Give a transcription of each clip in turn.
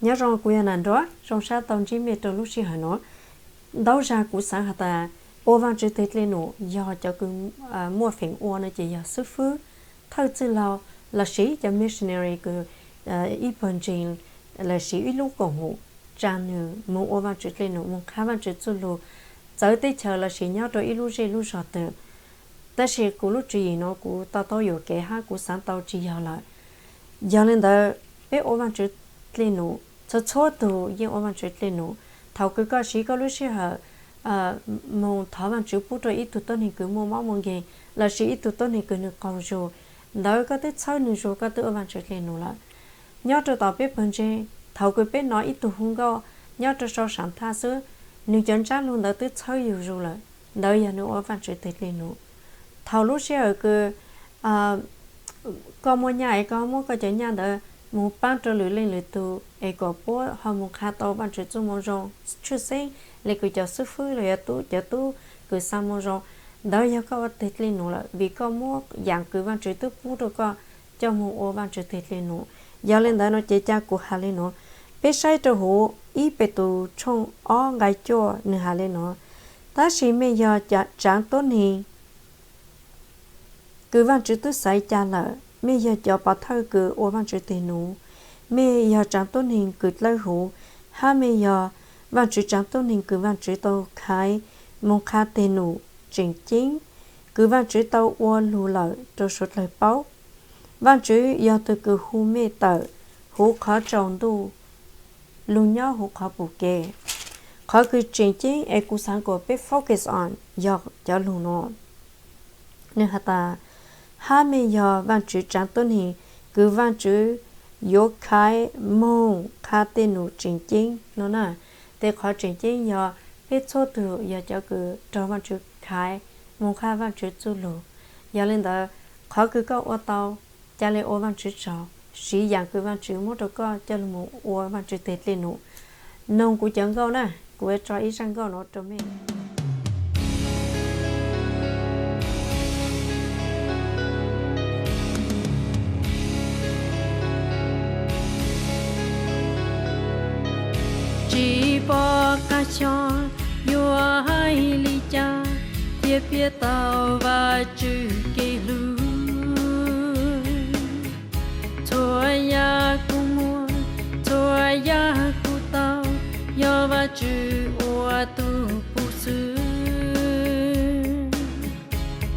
Nyob zoo, kuv yog Nam Nruab, zoo sab tau ntsib mej rau lub sij hawm no. Ntau zag kuv xaav has tas ua Vaajtswv teg dle num yog cov kws muaj feem ua no ces yog xwb fwb, thawj txwj laug, lossis cov missionary kws ib pawg ntseeg lossis ib lub koom haum tsa nwg moog ua Vaajtswv dle num, moog qha Vaajtswv txuj lug, txawv teb chaws lossis nyob rau ib lub zej lub zog twg. Tab sis kuv lub tswv yim no kuv to taub yuam kev hab kuv xaav tau tsis yog lawm. Yog le ntawd, peb ua Vaajtswv dle num, txhua txhua tug yeej ua Vaajtswv dle num. Thaum kws koj siv koj lub sij hawm moog thov Vaajtswv pub rau ib tug tuab neeg kws muaj mob muaj nkeeg lossis ib tug tuab neeg kws nwg qaug zug, ntawd koj twb txhawb nwg zug, koj twb ua Vaajtswv dle num lawm. Nyob rau tom peb pawg ntseeg, thaum kws peb nov ib tug hu nkauj nyob rau sau saam thaj xwb, nwg cov ntsab lug ntawd twb txhawb yug zug lawm, ntawd yog nwg ua Vaajtswv teg dle num. Thaum lub sij hawm kws koj muaj nyaj es koj muab koj cov nyaj ntawd moog paab rau lwm leej lwm tug es kom puab ho moog qha tau Vaajtswv txuj moo zoo tshwj xeeb le kws cov xwb fwb los yog tub, cov tub kws xaa moo zoo, ntawd yog koj ua teg dle num lawm, vim koj muab yaam kws Vaajtswv twb pub rau koj coj moog ua Vaajtswv teg dle num. Yog le ntawd no ces ca kuv has le nuav, peb saib rau huv ib Petus tshooj ob nqai cuaj nwg has le nuav, tab sis mej yog tsaav tuab neeg kws Vaajtswv twb xaiv ca lawm, mej yog cov pov thawj kws ua Vaajtswv teg num, mej yog tsaav tuab neeg kws dlawb huv, hab mej yog Vaajtswv tsaav tuab neeg kws Vaajtswv tau khaiv moog qha teg num tseem ceeb, kws Vaajtswv tau ua lug lawm rau suav dlawg paub. Vaajtswv yog tug kws hu mej tawm huv qhov tsaus ntuj lug nyob huv qhov pum kev. Qhov kws tseem ceeb es kuv xaav kom peb focus on yog cov lug nuav. Nwg has tas, hab mej yog Vaajtswv tsaav tuab neeg kws Vaajtswv yuav khaiv moog qha teg num tseem ceeb no na. Tes qhov tseem ceeb yog peb txhua tug yog cov kws raug Vaajtswv khaiv moog qha Vaajtswv txuj lug. Yog le ntawd, qhov kws koj ua tau, ca le ua Vaajtswv tsaug, siv yaam kws Vaajtswv muab rau koj coj lug moog ua Vaajtswv teg dle num. Noog kuv cov nkauj na, kuv tso ib zaaj nkauj nuav rau mej. Tsis pom qab xyov yuav hais li cas thiaj piav tau Vajtswv kev hlub. Txhua yam kuv muaj, txhua yam kuv tau, yog Vajtswv ua tug pub xwb.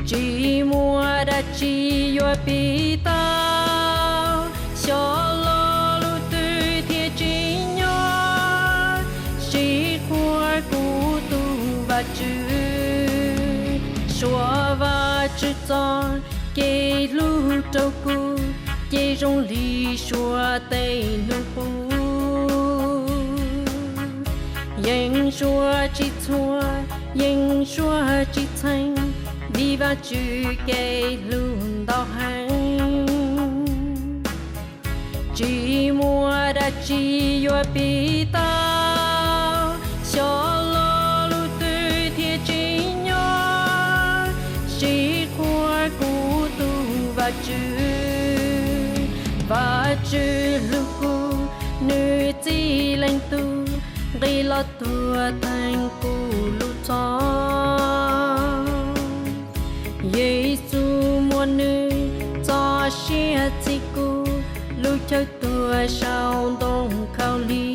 Tsis muaj dab tsi yuav piv tau xyov lo lub twg thiaj tsim nyog, sib qhuas kuv tug Vajtswv. Suav Vajtswv txoj kev hlub rau kuv ces zoo li suav tej nub qub. Yeej suav tsis txhua, yeej suav tsis txheej, vim Vajtswv kev hlub ntau heev. Tsis muaj dab tsi yuav piv tau xyov lo lub twg thiaj tsim nyog, sib qhuas kuv tug Vajtswv. Vajtswv hlub kuv, nws txib Leej Tub nqis los tuag theej kuv lub txhoj. Yexus muab nws txoj sia txhim kuv lub chaw tuag saum ntoo khaub lig.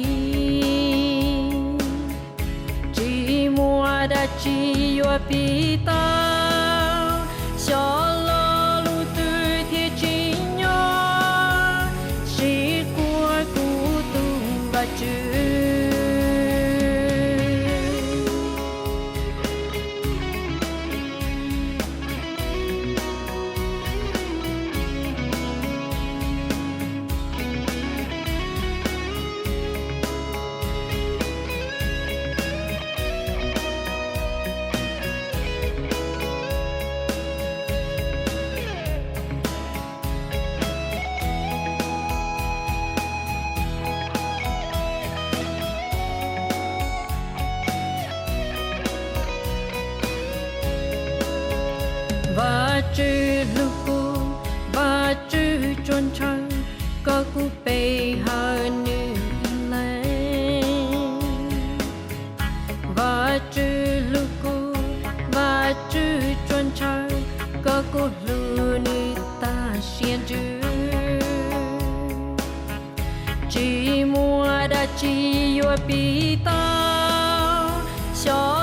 Tsis muaj dab tsi yuav piv tau xyov lo lub twg thiaj tsim nyog, sib qhuas kuv tug Vajtswv. Vajtswv hlub kuv, Vajtswv tsuas ntshaw, kom kuv pe hawm nws ib leeg. Dab tsi yuav piv tau xyov